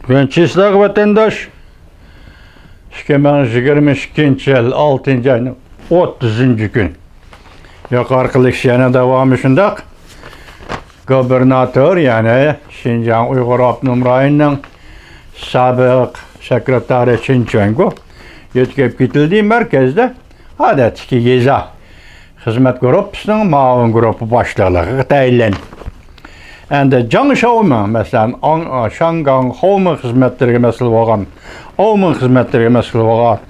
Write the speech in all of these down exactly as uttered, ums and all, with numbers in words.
بۈگۈن چىسلاغ ۋەتەنداش، ئىككى مىڭ يىگىرمە ئىككىنچى يىل ئالتىنچى ئاينىڭ ئوتتۇزىنچى كۈنى. يۇقىرىقى لېكسىيەنىڭ داۋامى شۇنداق. گۇبېرناتور، يەنى شىنجاڭ ئۇيغۇر ئاپتونوم رايونىنىڭ سابىق سېكرېتارى چېن چۈەنگو يۆتكەپ كېتىلدى. مەركەزدە ئادەتتىكى يېزا خىزمەت گۇرۇپپىسىنىڭ مۇئاۋىن گۇرۇپپا باشلىقلىقىغا تەيىنلەندى. ئەمدى جاڭ شياۋمىڭ، مەسىلەن، ئاڭ-، شياڭگاڭ خاۋمىن خىزمەتلىرىگە مەسئۇل بولغان، ئاۋمىن خىزمەتلىرىگە مەسئۇل بولغان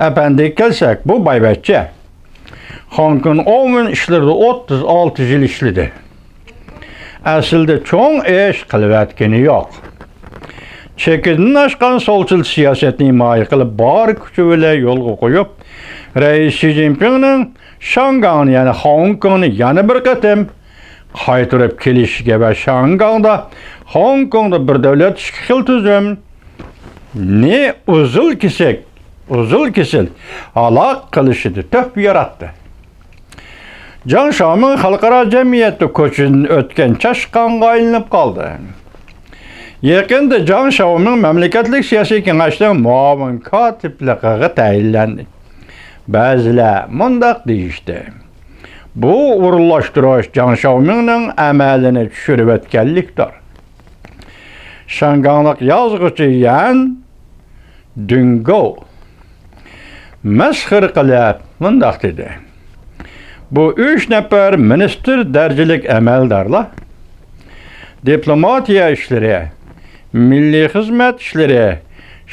ئەپەندىگە كەلسەك، بۇ بايۋەچچە خوڭكوڭ ئاۋمىن ئىشلىرىدا ئوتتۇز ئالتە يىل ئىشلىدى. ئەسلىدە چوڭ ئىش قىلىۋەتكىنى يوق. چېكىدىن ئاشقان سولچىل سىياسەتنى ھىمايە قىلىپ، بار كۈچى بىلەن يولغا قويۇپ، رەئىس شى جىنپىڭنىڭ شياڭگاڭنى، يەنى خوڭكوڭنى يەنە بىر قېتىم قايتۇرۇپ كېلىشىگە ۋە شياڭگاڭدا، خوڭكوڭدا بىر دۆلەت، ئىككى خىل تۈزۈمنى ئۇزۇل كېسىك، ئۇزۇل كېسىل ھالاك قىلىشىدا تۆھپە ياراتتى. جاڭ شياۋمىڭ خەلقئارا جەمئىيەتتە كوچىدىن ئۆتكەن چاشقانغا ئايلىنىپ قالدى. يېقىندا جاڭ شياۋمىڭ مەملىكەتلىك سىياسىي كېڭەشنىڭ مۇئاۋىن كاتىپلىقىغا تەيىنلەندى. بەزىلەر مۇنداق دېيىشتى: «بۇ ئورۇنلاشتۇرۇش جاڭ شياۋمىڭنىڭ ئەمەلىنى چۈشۈرۈۋەتكەنلىكتۇر.» شياڭگاڭلىق يازغۇچى يەن دۈنگو مەسخىرە قىلىپ مۇنداق دېدى: «بۇ ئۈچ نەپەر مىنىستىر دەرىجىلىك ئەمەلدارلار دىپلوماتىيە ئىشلىرى، مىللىي خىزمەت ئىشلىرى،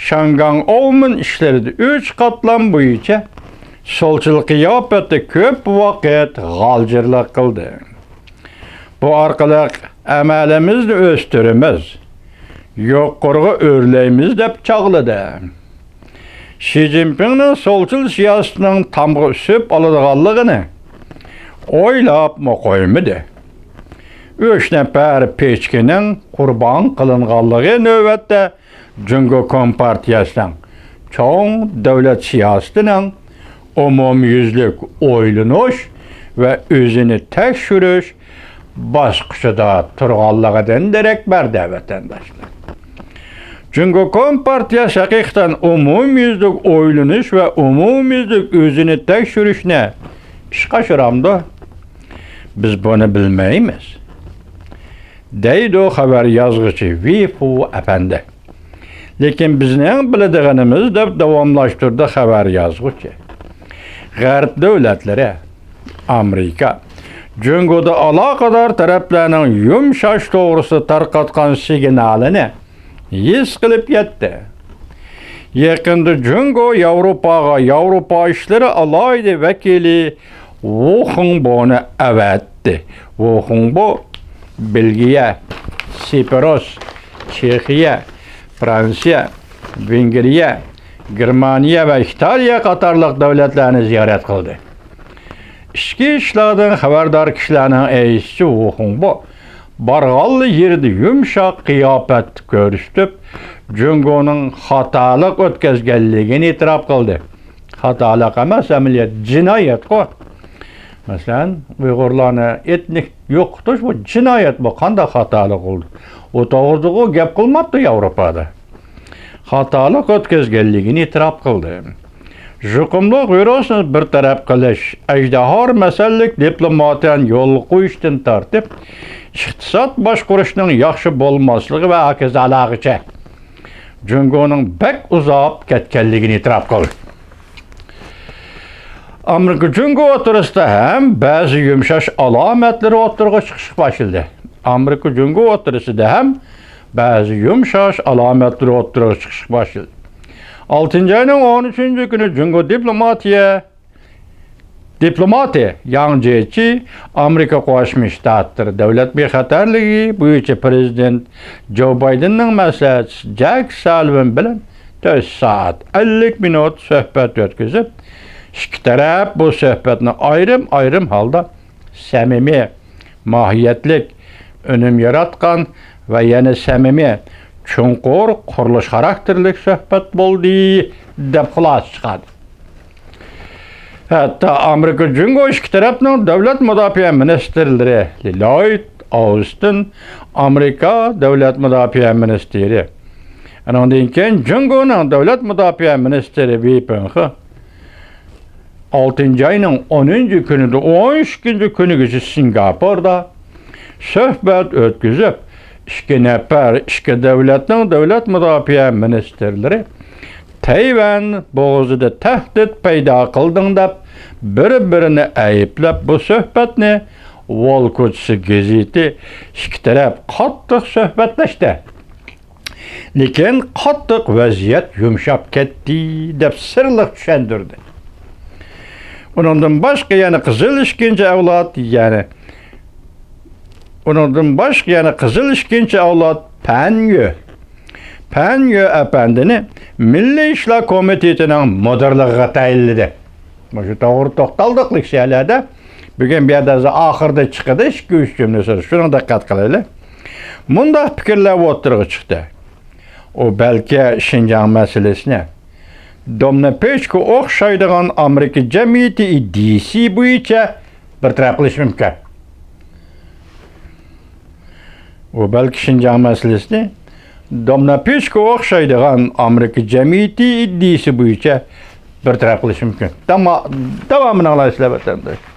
شياڭگاڭ ئاۋمېن ئىشلىرىدا ئۈچ قاتلام بويىچە سولچىل قىياپەتتە كۆپ ۋاقىت غالجىرلىق قىلدى. بۇ ئارقىلىق ئەمەلىمىزنى ئۆستۈرىمىز، يۇقىرىغا ئۆرلەيمىز» دەپ چاغلىدى. شى جىنپىڭنىڭ سولچىل سىياسىتىنىڭ تامغا ئۈسۈپ ئالىدىغانلىقىنى ئويلاپمۇ قويمىدى. ئۈچ نەپەر پىچىكىنىڭ قۇربان قىلىنغانلىقى نۆۋەتتە جۇڭگو كومپارتىيەسىنىڭ چوڭ دۆلەت سىياسىتىنىڭ ئومۇميۈزلۈك ئويلىنىش ۋە ئۆزىنى تەكشۈرۈش باسقۇچىدا تۇرغانلىقىدىن دېرەك بەردى، ۋەتەنداشلار. جۇڭگو كومپارتىيەسى ھەقىقەتەن ئومۇميۈزلۈك ئويلىنىش ۋە ئومۇميۈزلۈك ئۆزىنى تەكشۈرۈشنى ئىشقا ئاشۇرامدۇ؟ بىز بۇنى بىلمەيمىز، دەيدۇ خەۋەر يازغۇچى ۋېي فۇ ئەپەندى. لېكىن بىزنىڭ بىلىدىغىنىمىز، دەپ داۋاملاشتۇردى خەۋەر يازغۇچى، غەرب دۆلەتلىرى، ئامېرىكا، جۇڭگودا ئالاقىدار تەرەپلەرنىڭ يۇمشاش توغرىسىدا تارقاتقان سىگنالىنى ھېس قىلىپ يەتتى. يېقىندا جۇڭگو ياۋروپاغا ياۋروپا ئىشلىرى ئالاھىدە ۋەكىلى ۋۇ خېڭبونى ئەۋەتتى. ۋۇ خېڭبو بېلگىيە، سىپىروس، چېخىيە، فرانسىيە، ۋېنگرىيە، گېرمانىيە ۋە ئىتالىيە قاتارلىق دۆلەتلەرنى زىيارەت قىلدى. ئىچكى ئىشلاردىن خەۋەردار كىشىلەرنىڭ ئېيتىشىچە، ۋۇ خېڭبو بارغانلا يېرىدە يۇمشاق قىياپەت كۆرسىتىپ، جۇڭگونىڭ خاتالىق ئۆتكەزگەنلىكىنى ئېتىراپ قىلدى. خاتالىق ئەمەس، ئەمەلىيەت جىنايەتقۇ. مەسىلەن، ئۇيغۇرلارنى ئېتنىك يوقىتىش، بۇ جىنايەت، بۇ قانداق خاتالىق بولدى؟ ئۇ توغرىسىدىغۇ گەپ قىلماپتۇ ياۋروپادا. خاتالىق ئۆتكەزگەنلىكىنى ئېتىراپ قىلدى. يۇقۇملۇق ۋىرۇسنى بىر تەرەپ قىلىش، ئەجدىھا مەسىلىلىك دىپلوماتىيەنى يولغا قويۇشتىن تارتىپ، ئىقتىساد باشقۇرۇشنىڭ ياخشى بولماسلىقى ۋە ھاكازالارغىچە جۇڭگونىڭ بەك ئۇزاپ كەتكەنلىكىنى ئېتىراپ قىلدى. ئامېرىكا جۇڭگو ئوتتۇرىسىدا ھەم بەزى يۇمشاش ئالامەتلىرى ئوتتۇرىغا چىقىشقا باشلىدى. ئامېرىكا جۇڭگو ئوتتۇرىسىدا ھەم بەزى يۇمشاش ئالامەتلىرى ئوتتۇرىغا چىقىشقا باشلىدى. ئالتىنچى ئاينىڭ ئون ئۈچىنچى كۈنى جۇڭگو دىپلوماتىيە، دىپلوماتى ياڭ جيېچى ئامېرىكا قوشما شتاتلىرى دۆلەت بىخەتەرلىكى بويىچە پىرېزىدېنت جو بايدېننىڭ مەسلىھەتچىسى جەك سالىۋان بىلەن تۆت سائەت ئەللىك مىنۇت سۆھبەت ئۆتكۈزۈپ، ئىككى تەرەپ بۇ سۆھبەتنى ئايرىم-ئايرىم ھالدا سەمىمىي، ماھىيەتلىك، ئۈنۈم ياراتقان ۋە يەنە سەمىمىي، چوڭقۇر قۇرۇلۇش خاراكتېرلىك سۆھبەت بولدى، دەپ خۇلاسە چىقاردى. ھەتتا ئامېرىكا جۇڭگو ئىككى تەرەپنىڭ دۆلەت مۇداپىئە مىنىستىرلىرى للويد ئاۋستىن، ئامېرىكا دۆلەت مۇداپىئە مىنىستىرى ئۇنىڭدىن كېيىن جۇڭگونىڭ دۆلەت مۇداپىئە مىنىستىرى ۋېي پېڭخې ئالتىنچى ئاينىڭ ئونىنچى كۈنىدىن ئون ئىككىنچى كۈنىگىچە سىنگاپوردا سۆھبەت ئۆتكۈزۈپ، ئىككى نەپەر ئىككى دۆلەتنىڭ دۆلەت مۇداپىئە مىنىستىرلىرى تەيۋەن بوغۇزىدا تەھدىت پەيدا قىلدىڭ دەپ، بىر-بىرىنى ئەيىبلەپ، بۇ سۆھبەتنى ۋول كوچىسى گېزىتى ئىككى تەرەپ قاتتىق سۆھبەتلەشتى. لېكىن قاتتىق ۋەزىيەت يۇمشاپ كەتتى، دەپ سىرلىق چۈشەندۈردى. ئۇنىڭدىن باشقا يەنە قىزىل ئىككىنچى ئەۋلاد، يەنى، ئۇنىڭدىن باشقا يەنە قىزىل ئىككىنچى ئەۋلاد پەن يۆ، پەن يۆ ئەپەندىنى مىللىي ئىشلار كومىتېتىنىڭ مۇدىرلىقىغا تەيىنلىدى. مۇشۇ توغرا توختالدۇق لېكسىيەلەردە. بۈگۈن بۇ يەردە ھازىر ئاخىرىدا چىقىدۇ، ئىككى-ئۈچ جۈملە سۆز. شۇنىڭغا دىققەت قىلايلى. مۇنداق پىكىرلەر ئوتتۇرىغا چىقتى. ئۇ بەلكى شىنجاڭ مەسىلىسىنى دومنا پېچكا ئوخشايدىغان ئامېرىكا جەمئىيىتى ئىدىيىسى بويىچە بىر تەرەپ قىلىشى مۇمكىن. ئۇ بەلكى شىنجاڭ مەسىلىسىنى دومنا پېچكا ئوخشايدىغان ئامېرىكا جەمئىيىتى ئىدىيىسى بويىچە بىر تەرەپ قىلىشى مۇمكىن. داما-، داۋامىنى ئاڭلايسىلەر، ۋەتەنداش.